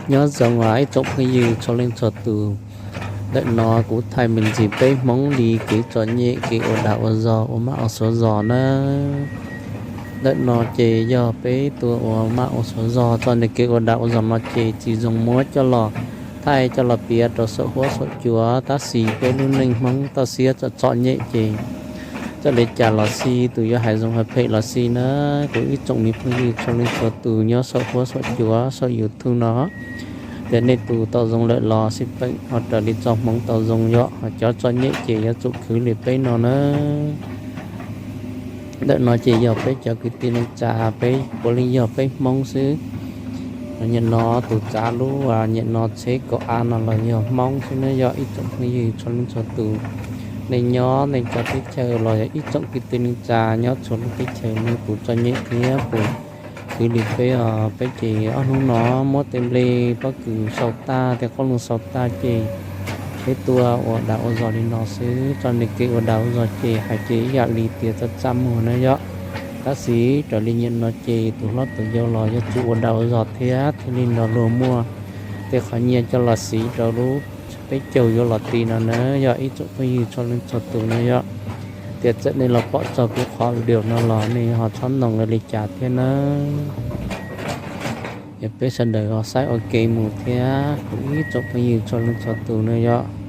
Nyob zoo ib tsoom phooj ywg txhua leej txhua tus. Ntawm no kuv thaij me ntsis peb Hmoob li kev txom nyem, kev ua dag ua zog, ua maj ua suav zog nawb. Ntawm no ces yog peb tua ua maj ua suav zog, txoj kev ua dag ua zog no ces tsis zoo muab coj los thaij coj los piav rau saum huab saum cua, tab sis peb lub neej Hmoob toj siab txom txom nyem ces txawm li cas los xij, tus yuav hais zoo hais phem los xij na, kuv ib tsoom me phooj ywg txhua leej txhua tus nyob saum huab saum cua saum YouTube no, ces nej tus tau zoo lawm los xij peem ho raws li txoj hmoov tau zoo, yog ho cov txom nyem ces yuav tsum khwv li peb no na. Ntawm no ces yog peb cov kwv tij neej tsa, peb puav leej yog peb Hmoob xwb. Nyiam no tus tsav lub, nyiam no tsheb kaum av no los yog Hmoob xwb na, yog ib tsoom phooj ywg txhua leej txhua tus. Nej nyob nej cov teb chaws los yog ib tsoom kwv tij neej tsa nyob txhua lub teb chaws, nej puas txom nyem thiab puas khwv li peb os? Peb ces ob hnub no muab tej nplej pob kws sau tag, tej qoob loo sau tag ces peb tuaj ua dag ua zog li no xwb. Txoj kev ua dag ua zog ces hais ces ib yam li tias txaj txaj muag na yom, tab sis raws li nyiam no ces tus hlob tus yau los yuav tsum ua dag ua zog thiab thiaj li nrog luag muaj tej qhov nyiaj coj los siv rau lub teb chaws yuav los ti no na, yog ib tsoom phooj ywg txhua leej txhua tus na yom. Tias txawm nej los pom txog kuv qhov video no los nej ho txhob noog li cas thiab na. Yog peb sawv daws ho saib ua ke mus thiab, kuv ib tsoom phooj ywg txhua leej txhua tus na yom.